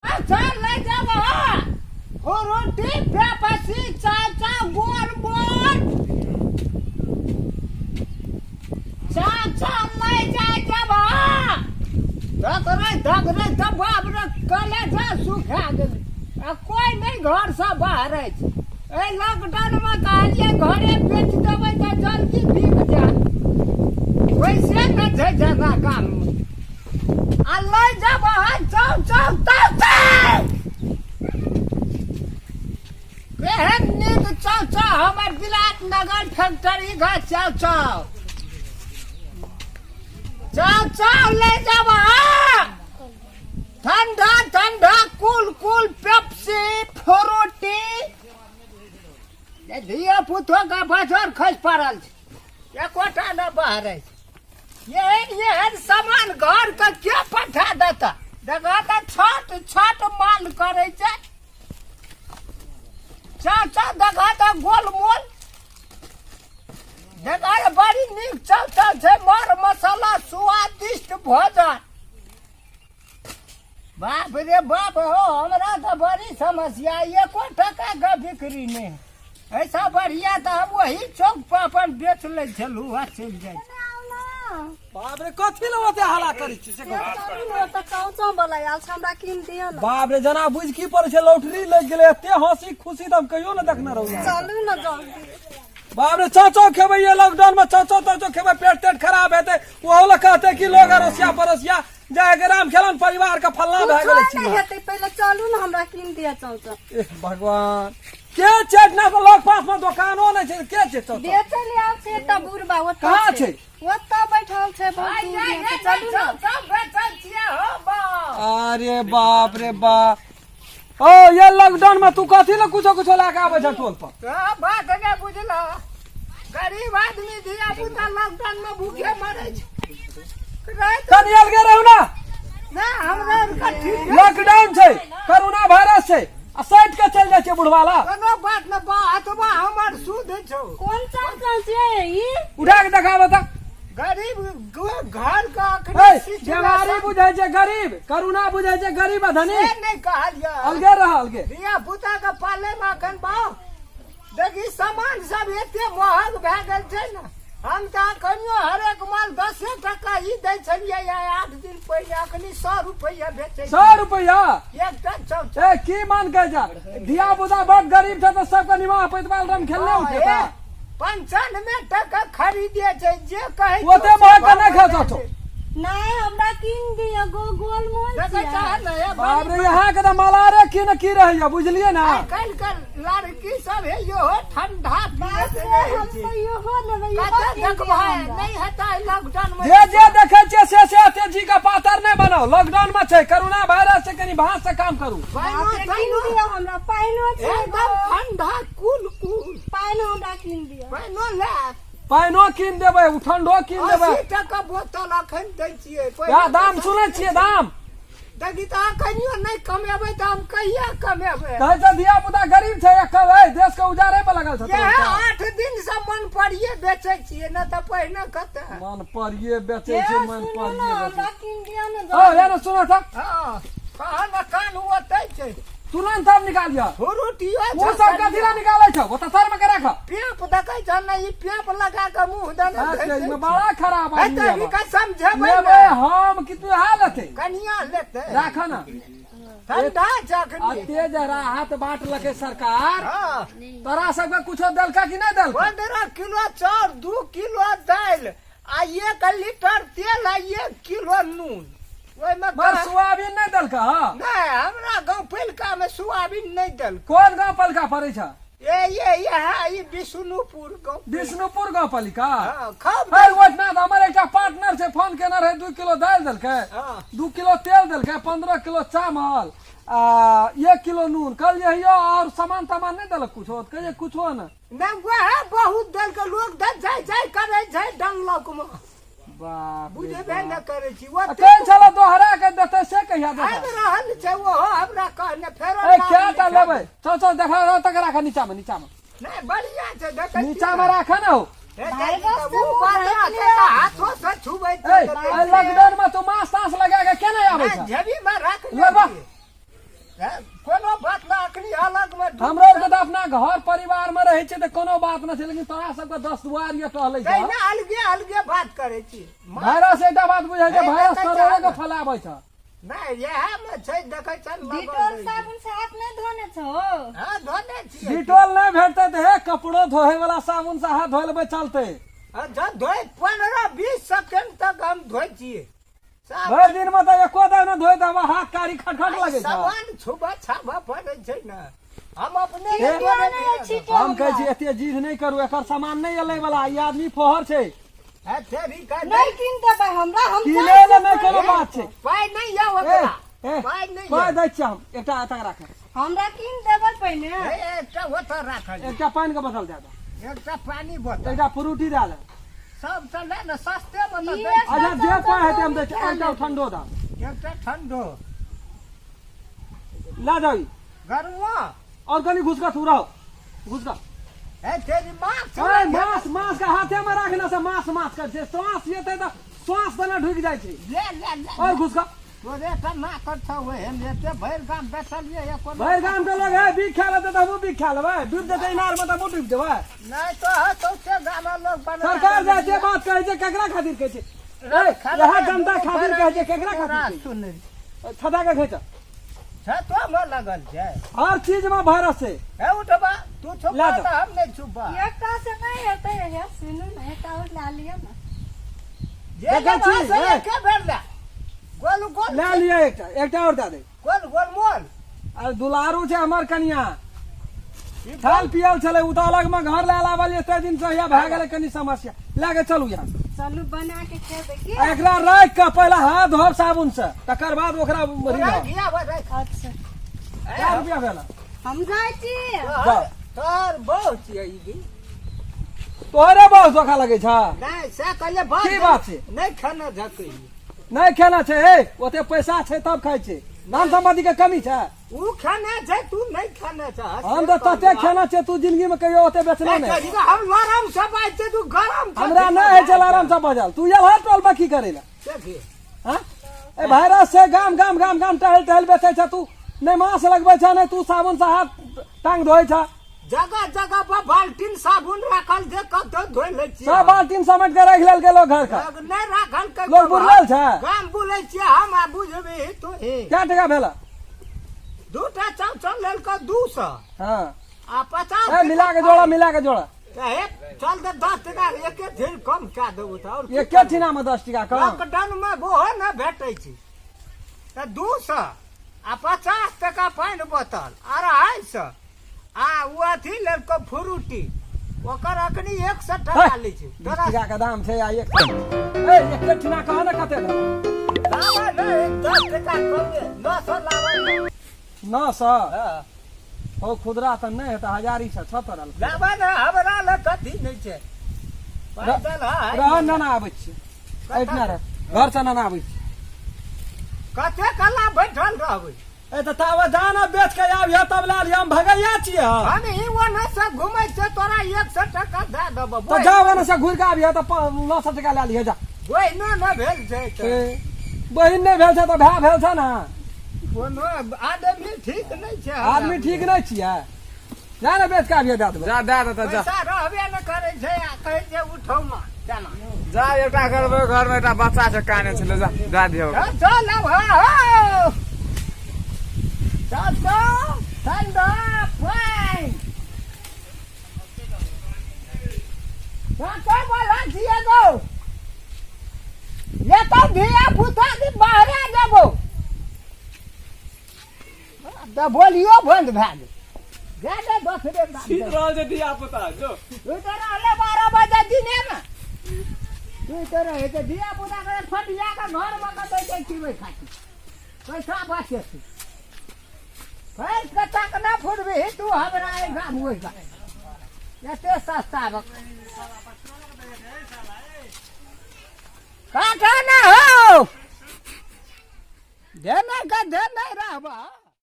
अच्छा ले जाब हो रोटी पेपसी चाचा गोल बोल चाचा ले जाय जाब धक रे धक रे धक बाप रे कलेजा सुखा गेलै आ कोइ नहि घरसँ बाहर अछि। एहि लॉकडाउनमे कहलियै घरे बेच देबै तऽ जल्दी बिक जायत, पैसे नहि छै ज्यादा गाममे। आ लऽ जाब अहाँ जाउ जाउ जाउ जाउ। केहन नीक चाउ चाउ, हमर विराट नगर फैक्ट्री घर चाउ चाउ चाउ चाउ ले जाब अहाँ। ठंडा ठंडा कुल कुल पेप्सी फ्रूटी। धिया पुतो के बाजार खसि पड़ल छै, एकोटा नहि बहरै छै। एहन एहन सामान घर के के पठा देता? देखा तऽ छोट छोट माल करै छै चाचा। देखा तऽ गोल मोल देखा, बड़ी नीक चाचा छै, मर मसाला स्वादिष्ट भोजन। बाप रे बाप हो, हमरा तऽ बड़ी समस्या, एको टका के बिक्री नहि। ऐसा बढ़िया तऽ हम वही चौक पर अपन बेच लै छलहुँ आ चलि जाइ। बाप रे, कथी लए ओते हल्ला करै छी से कहू? चलू ने, ओतऽ चाउ वाला आयल छै, हमरा कीन दिअ ने। बाप रे, जेना बुझि की पड़ै छै लॉटरी लागि गेलै। एते हंसी खुशी तऽ हम कहियो ने देखने रहू। चलू ने जल्दी। बाप रे, चाचो खेबै ये लॉकडाउन में? चाचो ताचो खेबै, पेट तेट खराब हेतै। ओहो लए कहतै कि लोग अड़ोसिया पड़ोसिया जाय के राम खेलन परिवार के फल्ला भए गेलै। कुछो नहि हेतै, पहिले चलू ने, हमरा कीन दिअ चाउ चाउ। एह भगवान, के छै ना तो लग पास में दुकानो नहीं छै, के छै चाचो? बेचै ले आयल छै एकटा बुढ़बा ओतऽ। कहाँ छै? ओतऽ बैठल छै, बहुत दूर मे छै, चलू ने। सब बेचल छियै हो बा। अरे बाप रे बाप, ओ ये लॉकडाउन में तू कथी ले कुछो कुछो लए के आबै छ टोल पर? तो बात नहि बुझल, गरीब आदमी धिया पुता लॉकडाउन में भूखे मरे छै। राति कनि अलगे रहू ना। ना, हमरा आरके ठीक है। लॉकडाउन छै, कोरोना वायरस छै आ सटि के चलि जाइ छै बुढ़वाला। कोनो बात न बा, अथवा हमर शुद्ध छौ। कोन चाचा छै ई? उठा के देखाबे तऽ। गरीब घर के ए अखनी सिचुएशन- बीमारी बुझै छै गरीब, करुणा बुझै छै गरीब आ धनी से नहि कहलियै। अलगे रह, अलगे। धिया पुता के पाले में अखन बाप देखी सामान सब एते महग भए गेल छै ने। हम तऽ अखनियो हरेक माल 10 टका ही दै छलियै 8 दिन पहिले, अखनी 100 रुपैआ बेचै। 100 रुपैआ एकटा चौचा। ए की मान के जा, धिया पुता बड़ गरीब छै तऽ सबके निमाह पैतवाल रम खेलने उठेता। 95 टका खरीदे छै जे कहै ओते छै, महग के नहि भाव खा चाचो। नहि, हमरा कीन दिअ गो गोल मोल। देखै छियै। चाह ने हे, बाप रे, यहाँ के तऽ मलारे की न की रहैया, बुझलियै ना? आइ काल्हि के लड़की सब हे यो ठंडा बाप पियैत रे, रहै हम छै। तऽ इहो लेबै, इहो कतऽ कीन दिअ देखबै हमरा। नहि हेतै लॉकडाउन में। जे जे देखै छियै से से एते जी के पातर नहि बनाउ। लॉकडाउन में छै, कोरोना वायरस छै, कनि भास से काम करू। पाइनो बाप रे, कीन ताइनो दिअ हमरा, पाइनो छै एकदम गो। ठंडा कुल कुल। पाइनो हमरा कीन दिअ। पाइनो ले। पाइनो कीन देबै, उ ठंडो कीन देबै। 80 टका बोतल अखन दै छियै। या दाम सुनै छियै दाम? देखी तऽ अखनियो नहि कमेबै तऽ हम कहिया कमेबै? कहै छै धिया पुता गरीब छै, एकर ए देश के उजाड़े पर लगल छै। इएह 8 दिन से मन परिये बेचै छियै, नहि तऽ पहिने कतऽ मन परिये बेचै हे छै, मन सुनू ने, परिये हमरा बेचै। कीन दिअ ने ओ जल्दी। या ने सुनऽ तऽ। हँ, कह ने, कान ओतै छै। तुरंत सब निकालियो। फ्रूटियो ओ सब कथी ला निकालै छौ? ओ तऽ सर में के राख। पेप देखै छ ने, ई पेप लगा के मुंह देने हाँ, धरि के दै में छै। बड़ा खराब हे आदमी तऽ है। हिनका समझेबै लेबै ने। हम कि तू यहाँ लेतै? कनिया लेतै। राख ना। ठंडा छै अखनी। अते जे राहत बांटलकै सरकार, हँ। तोरा सबके कुछो देलका कि नहि देलका? 15 किलो चाउर, 2 किलो दालि आ 1 लीटर तेल आ 1 किलो नून। ओहिमे मगर सोयाबीन नहि देलका? हँ। नहि, हमरा गाँव पहिलका मे सोयाबीन नहि देलकै। कोन गाँव पलका पड़ै छ? ए ये ये ई विष्णुपुर गाँव। विष्णुपुर गाँव पालिका? हँ, खूब। अरे ओहिठिना तऽ हमर एकटा पार्टनर छै, फोन केने रहै, 2 किलो दालि देलकै, 2 किलो तेल देलकै, 15 किलो चावल आ 1 किलो नून। कहलियै यौ और सामान तामान नहि देलक कुछो? तऽ कहलियै कुछो ने। नहि, वएह बहुत देलकै, लोक दे जाय जाय करै छै डनलक मे। बाप रे बुझबे बाप। नहि करै छी। आ ओते कहै छलै दोहरा के देतै, से कहिया देतै? आबि रहल छै ओहो, हमरा कहने फेरो ए नाम कए टा लिखा लेबै? चल चल, देखा तक राख नीचा मे, नीचा मे। नहि, बढ़िया छै, देखै छी। नीचा मे राख ने हो। हे, वायरस तऽ से उ मुँह बात ढाकि छै तऽ लिअ। हाथो से छुबै ए छै तऽ ए लॉकडाउन मे तू मास्क तास्क लगा के केना आबै नहि, छ? जेबी मे राख लेबा। लै छियै। हमरा आरके तऽ अपना घर परिवार में रहै छै तऽ कोनो बात नहि छै, लेकिन तोरा सबके दस दुआर ये टहलै छै। तहिना अलगे अलगे बात करै छी। वायरस एकटा बात बुझै छै, हे, वायरस देखै कोरोना के छै। फैलाबै छै। नहि, इएह मे छै, देखै छै लगल डिटोल रहै छै। साबुन से हाथ नहि धोने छौ? हँ, धोने छियै। डिटोल नहि भेटतै तऽ हे कपड़ो धोए वाला साबुन से हाथ धो लेबै, चलतै। हँ, जब धोइ 15-20 सेकेंड तक हम धोइ छियै। भरि दिन में तऽ एको दाना नहि धोइ तऽ हमरा हाथ कारी खटखट लगै छै। सामान छुबा छाबा पड़ै छै ने, हम अपने हे? धोने नहि छियै। छी। हम कहै छी एते जिद नहि करू, एकर सामान नहि एलै वाला, ई आदमी फोहर छै। हे, फेर ई कह नहि कीन देबै हमरा, हम किनै जाइ लए छी। नहि कोनो बात छै। पाइ नहि यऽ ए, ओकरा। ए, पाइ नहि पाइ यऽ। दै छियै हम, एकटा एतऽ राख। हमरा कीन देबै पहिने। हे, एकटा ओतऽ राखल। एकटा पानि के बोतल दए दे। एकटा पानी बोतल, एकटा फ्रूटी दए दे। सब तऽ ले ने, सस्ते मे तऽ ई दै छै। अच्छा, जे पाइ हेतै हम दै छियै। एकटा ठंडो दए। एकटा ठंडो लए जाउ ई। गरुआ। और कनि घुसका तू रहो, घुसका। हे तेरी माछ। अरे माछ, माछ के हाथे में राखने से माछ माछ कर छै, श्वास जेतै तऽ श्वास देने ढुकि जाइ छै। ले ले ले। और घुसका। तोरे तऽ ना कर छौ, हम एते भरि गाम बैठलियै एको। भरि गाम के लोग है बीख खा लेतै तऽ हमहूँ बीख खा लेबै, डूबि जेतै इनार में तऽ हमहूँ डूबि जेबै। नहि तो है सौंसे गाम लोग बना। सरकार जाइ छै बात कहै छै, केकरा खातिर कहै छै? ए, इएह जनता खातिर कहै छै, केकरा खातिर कहै छै? सुनै। छता के घैचा। छतो मे लगल छै। हर चीज में वायरस छै। हे उठबा तू छुपा ला दो। तऽ हम नहि छुपा। एकटा से नहि हेतै। हे सुनू ने, एकटा और लए लिअ ने। जे देखै लेबा छी, से ए। एके बेर ले, गोल गोल। लए लिअ एकटा, एकटा और दए दे। गोल गोल मोल। अरे दुलारू छै हमर कनिया, खाल पियल छलै, ओ तऽ अलग में घर लए लाबल एते दिन से हिया भए गेलै कनि समस्या। लए के चलू यहाँ। चलू, बना के खेबै की? आ एकरा राखि कऽ पहिले हाथ धोब साबुन से, तकर बाद ओकरा राख, हिया राख। अच्छा। कै रुपया भेल? हम जाइ छी। जाउ। तोहर बहु छियै ई की? तोहरे बहुत धोखा लगै छ। नहि, से कहलियै बात। की बात छै? नहि खाना झकै। नहि खेना छै। हे, ओते पैसा छै तब खाइ छै, धन सम्पत्ति के कमी छै? उ खाना छै, तू नहि खाना छ। हम तऽ तते खेना छै, तू जिंदगी में कहियो ओते बेचना नहि। हम लरम से बाज छै, तू गरम छ। हमरा नहि होइ छै आराम से बजल। तू एल हर टोल पर की करै लए? देखी। हाँ? ए वायरस से गाम गाम गाम गाम टहल टहल बेचै छ तू, नहि मास्क लगबै छ, नहि तू साबुन से हाथ टांग धोइ छ। जगह जगह पर बाल्टीन साबुन राखल जे कतौ धोइ लै छियै। सब बाल्टीन समेट के राखि लेलकै लोग घर के। लोग नहि राखल के। लोग बुझल छै? गाम बुलै छियै हम आ बुझबही तू ही। कै टका भेल? दूटा चौचन लेलको 200। हाँ। आ 50। ए, मिला के जोड़ा, मिला के जोड़ा। हे चल दे, 10 टका एके ढेर कम कए देबू तऽ आओर की। एके ठिना में 10 टका कम। लॉकडाउन मे ओहो नहि भेटै छै तऽ 200 आ 50 टका पानि बोतल 250 आ ओ अथी लेलको फ्रूटी, ओकर अखनी 100 टका लै छै। 20 टका के दाम छै आ एक ए एके ठिना कह ने कते भेल? लावा नहि, 10 टका कमे, 900 लावा। 900? हँ। हो, खुदरा तऽ नहि हेतै, हजारी छै छह तोरा लग। लावा ने, हमरा लग कथी नहि छै, पैदल है। रह, नाना आबै छी, एहिठिना रह, घर से नाना आबै छी। कते कला बैठल रहबै? ए तऽ ताबे जा ने, बेच के आबिह तब लए लिह, हम भगैया छियै हम। हम ही ओने से घुमै छियै, तोरा 100 टका दए देबो। तऽ जा, ओने से घुरि के आबिह तऽ 900 टका लए लिह, जा। बहिनो नहि भेल छै तऽ। ए, बहिन नहि भेल छै तऽ भाय भेल छै ने। कोनो आदमी ठीक नहि छै। आदमी ठीक नहि छियै, जा ने बेच के आबिह, दए देबै। जा, दए देतऽ, जा। पैसा रहबे नहि करै छै आ कहै छै उठौ मा चना। जा, एकटा करबै, घर में एकटा बच्चा छै, काने छलै, जा दए दियौ। चल चल आब, हँ हँ, चल चल, ठंडा पानि चल वाला छियै गो, लेतो धिया पुता के बाहरे देबो तऽ बोलियो बंद भए गेल। जा दे दोसरे बात। सुति रहल छै धिया पुता, जो। तू तऽ रहले 12 बजे दिनेमे, तू तऽ रहै छै धिया पुता के फटिया के घरमे कतै छै खिबै खातिर पैसा बचे छै। फेर कतक ना फुटबही तू हमरा एहि गाम ओहि गाम एते सस्ता काटा ना हो, देने के देने रहबा।